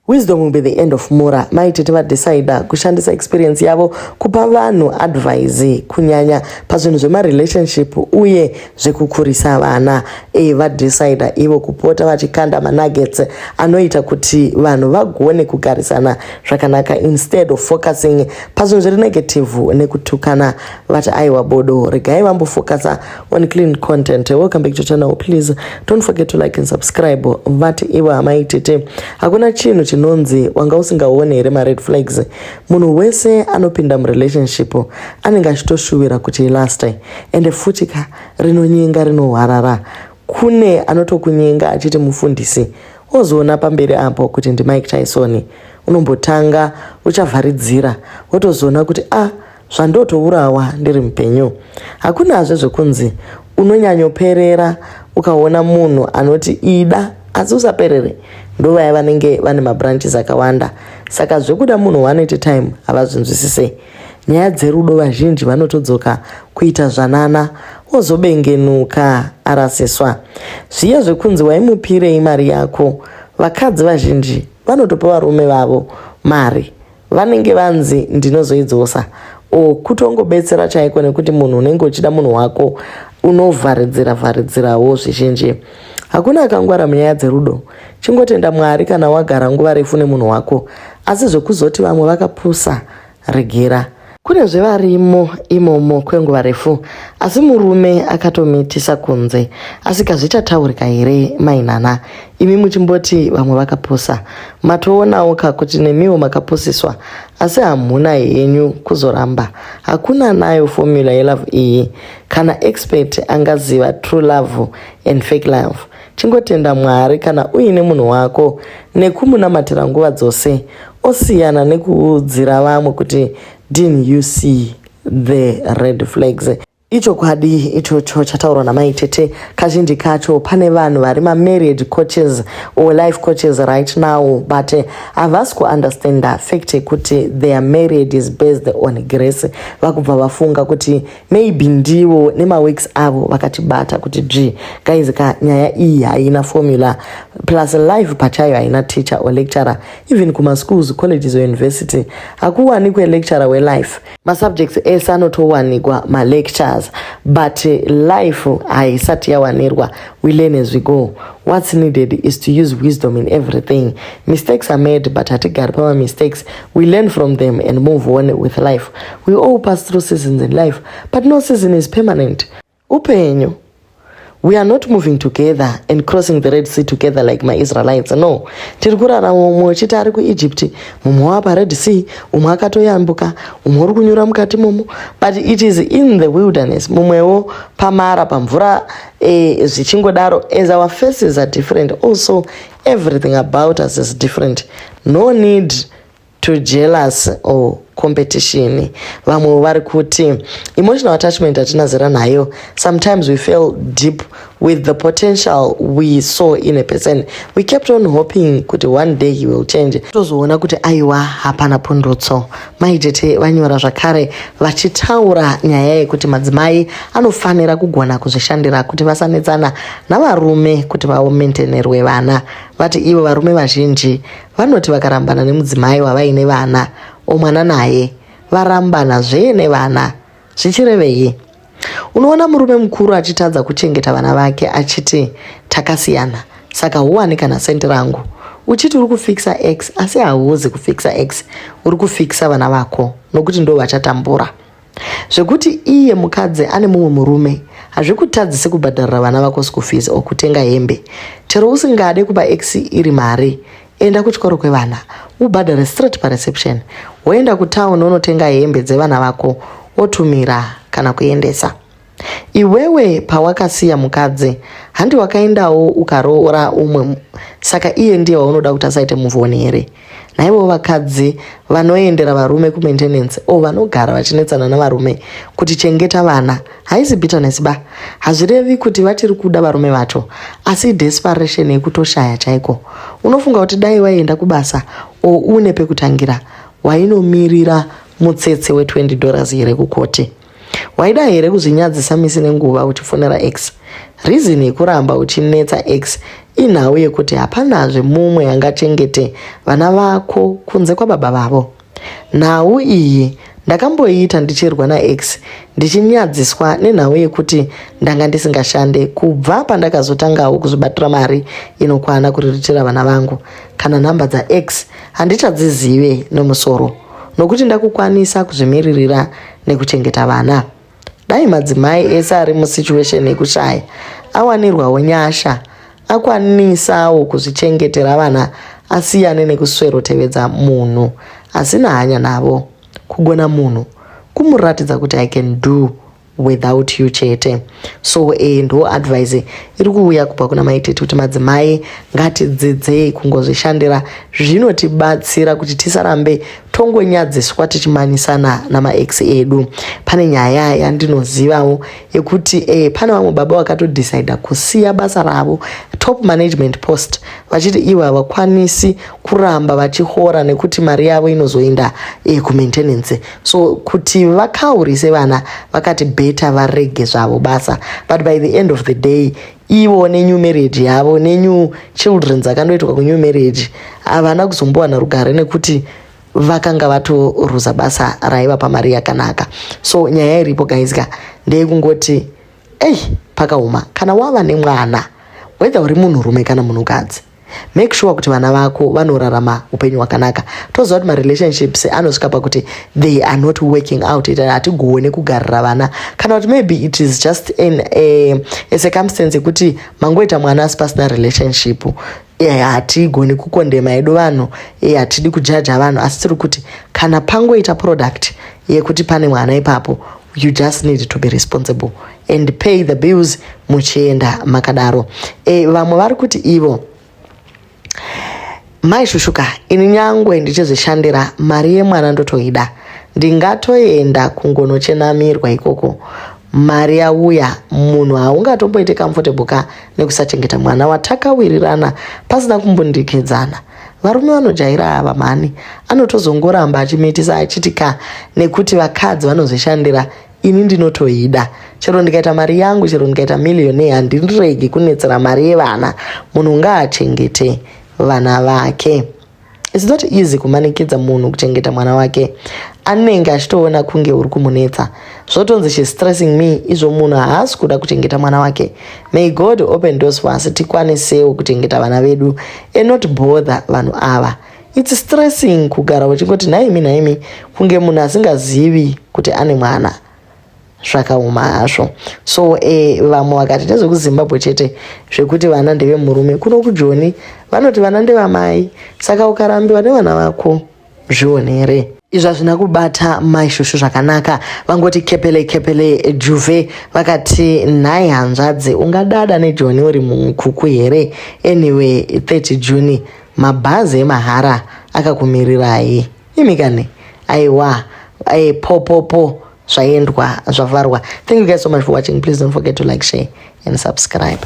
Wisdom will be the end of Mura. Mai Tete vadecider kushandisa experience yavo kupa vanhu advice kunyanya pazvinhu zvemarelationship uye zvekukurisa vana. E, vadecider ivo kupota vachikanda manuggets anoita kuti vanhu vagone kugarisana zvakanaka instead of focusing pazvinhu zviri negative nekutukana. Vati aiwa bodo, regai vambofocusa on clean content. Welcome back to channel. Please don't forget to like and subscribe. Vati ivo amai Tete, hakuna chinhu chinonzi wanga usingaoni here mared flags. Munhu wese anopinda murelationship anenge achitoshuvira kuti ilaste, ende futi ka rinonyenga rinohwarara. Kune anotokunyenga achiti mufundisi, ozoona pamberi apo kuti ndiMike Tyson. Unombotanga uchavharidzira, wotozoona kuti a ah, zvandotourawa ndiri mupenyu. Hakunazve zvekunzi unonyanyoperera. Ukaona munhu anoti ida asi usaperere, ndovaya vanenge vane mabranches akawanda. Saka zvekuda munhu one at a time havazvinzwisise. Nyaya dzerudo, vazhinji vanotodzoka kuita zvanana, ozobengenuka arasiswa. Zviya zvekunzi waimupirei mari yako, vakadzi vazhinji vanotopa varume vavo mari vanenge vanzi ndinozoidzosa, o kutongobetsera chaiko, nekuti munhu unenge uchida munhu wako, unovharidzira vharidzirawo zvizhinji. Hakuna akangwara munyaya dzerudo. Chingotenda Mwari kana wagara nguva refu nemunhu wako, asi zvekuzoti vamwe vakapusa, regera. Kune zvevarimo imomo kwenguva refu, asi murume akatomitisa kunze. Asi kazvichataurika here, mainana, imi muchimboti vamwe vakapusa? Matoonawo ka kuti nemiwo makapusiswa, asi hamuna henyu kuzoramba. Hakuna nayo formula yelove iyi kana expert angaziva true love and fake love. Chingotenda Mwari kana uine munhu wako nekumunamatira nguva dzose, osiyana nekuudzira vamwe kuti didn't you see the red flags? Ichokwadi ichocho chataurwa namaitete. Kazhinji kacho pane vanhu vari mamarriage coaches or life coaches right now, but havasi kuunderstanda fact yekuti their marriage is based on grace. Vakubva vafunga kuti maybe ndivo nemaweeks avo vakatibata kuti dzvi. Guys ka, nyaya iyi haina formula, plus life pachayo haina teacher or lecturer. Even kumaschools, colleges or university hakuwanikwe lecturer welife. Masubjects ese anotowanikwa malectures, but life haisati yawanirwa. We learn as we go. What's needed is to use wisdom in everything. Mistakes are made, but hatigari pamamistakes. We learn from them and move on with life. We all pass through seasons in life, but no season is permanent. Upenyu, we are not moving together and crossing the Red Sea together like maIsraelites, no. Tiri kurarama, mumwe uchiti ari kuEgypt, mumwe wapa Red Sea, umwe akatoyambuka, umwe uri kunyura mukati momo, but it is in the wilderness, mumwewo pamara pamvura, zvichingodaro. As our faces are different, also everything about us is different. No need to jealous or competition. Vamwe vari kuti emotional attachment hatina zera nayo. Sometimes we fell deep with the potential we saw in a person. We kept on hoping kuti one day he will change, tozoona kuti aiwa, hapana pundutso. Maitete vanyora zvakare vachitaura nyaya yekuti madzimai anofanira kugona kuzvishandira kuti vasanetsana navarume kuti vamaintenerwe vana. Vati ivo varume vazhinji vanoti vakarambana nemudzimai wavaine vana omwana naye, varambana zvee nevana. Zvichirevei? Unoona murume mukuru achitadza kuchengeta vana vake achiti takasiyana, saka huwani kana sendi rangu. Uchiti uri kufixa ex, asi hauzi kufixa ex, uri kufixa vana vako, nokuti ndo vachatambura. Zvekuti iye mukadzi ane mumwe murume hazvikutadzisi kubhadharira vana vako school fees or kutenga hembe. Chero usingade kupa ex iri mari, enda kuchikoro kwevana ubhadhare straight pareception, woenda kutauni unotenga hembe dzevana vako, wotumira kana kuendesa. Iwewe pawakasiya mukadzi, handi wakaendawo ukaroora umwe? Saka iye ndiye waunoda kuti asaite move on here? Naivo vakadzi vanoendera varume kumaintenance o vanogara vachinetsana navarume kuti chengeta vana, haisi bitterness ba. Hazvirevi kuti vachiri kuda varume vacho, asi desperation yekutoshaya chaiko. Unofunga kuti dai waienda kubasa o une pekutangira, wainomirira mutsetse we$20 here kukoti? Waida here kuzvinyadzisa misi nenguva uchifonera ex? Reason yekuramba uchinetsa ex Inhau yekuti hapanazve mumwe angachengete vana vako kunze kwababa vavo. Nhau iyi ndakamboiita ndichirwa naex ndichinyadziswa nenhau yekuti ndanga ndisingashande kubva pandakazotangawo kuzvibatira mari inokwana kuriritira vana vangu. Kana nhamba dzaex handichadzizive nemusoro nokuti ndakukwanisa kuzvimiririra nekuchengeta vana. Dai madzimai ese ari musituation yekushaya awanirwawo nyasha akwanisawo kuzvichengetera vana asiyane nekuswerotevedza munhu asina hanya navo. Kugona munhu kumuratidza kuti I can do without you chete. So ndo advice iri kuuya kubva kuna Mai Tete kuti madzimai ngatidzidzei kungozvishandira, zvinotibatsira kuti tisarambe tongonyadziswa tichimanyisana namaex edu. Pane nyaya yandinozivawo yekuti pane vamwe baba vakatodecida kusiya basa ravo, top management post, vachiti ivo havakwanisi kuramba vachihora nekuti mari yavo inozoenda kumaintenance. So kuti vakaurise vana, vakati better varege zvavo basa. But by the end of the day, ivo nenew marriage yavo nenew children dzakandoitwa kunew marriage, havana kuzombowana rugare nekuti vakanga vatoruza basa raiva pamari yakanaka. So nyaya iripo, guys ka, ndeyekungoti ei, pakaoma. Kana wava nemwana, whether uri munhurume kana munhukadzi, make sure kuti vana vako vanorarama upenyu hwakanaka. Toziva kuti marelationships anosvika pakuti they are not working out, ita hatigone kugarira vana, kana kuti maybe it is just a circumstance yekuti mangoita mwana asi pasina relationship. Hatigoni kukondema edu vanhu, hatidi kujaja vanhu, asi tiri kuti kana pangoita product yekuti pane mwana ipapo, you just need to be responsible and pay the bills muchienda makadaro. Vamwe vari kuti ivo, "Mai Shushuka, ini nyangwe ndichizvishandira, mari yemwana ndotoida. Ndingatoenda kungonochenamirwa ikoko mari yauya. Munhu haungatomboite comfortable ka nekusachengeta mwana watakawirirana pasina kumbundikidzana. Varume vanojaira ava mhani, anotozongoramba achimitisa achiti ka nekuti vakadzi vanozvishandira. Ini ndinotoida chero ndikaita mari yangu, chero ndikaita millionaire, handiregi kunetsera mari yevana. Munhu ngaachengete vana vake." It's not easy kumanikidza munhu kuchengeta mwana wake. Anenge achitoona kunge uri kumunetsa, zvotonzi, "She's stressing me," izvo munhu haasi kuda kuchengeta mwana wake. May God open doors for us tikwanisewo kuchengeta vana vedu and not bother vanhu ava. It's stressing kugara uchingoti nhaimi, nhaimi, kunge munhu asingazivi kuti ane mwana. Zvakaoma hazvo. So vamwe vakati ndezvekuZimbabwe chete zvekuti vana ndevemurume. Kuno kuJoni vanoti vana ndevamai, saka ukarambiwa nevana vako, zvionere. Izvi hazvina kubata Maishushu zvakanaka. Vangoti kepele kepele juve. Vakati, "Nhai hanzvadzi, ungadada neJoni uri mukuku here? Anyway, 30 June mabhazi emahara akakumirirai imi kani." Aiwa, popopo, zvaendwa, zvavharwa. Thank you guys so much for watching. Please don't forget to like, share and subscribe.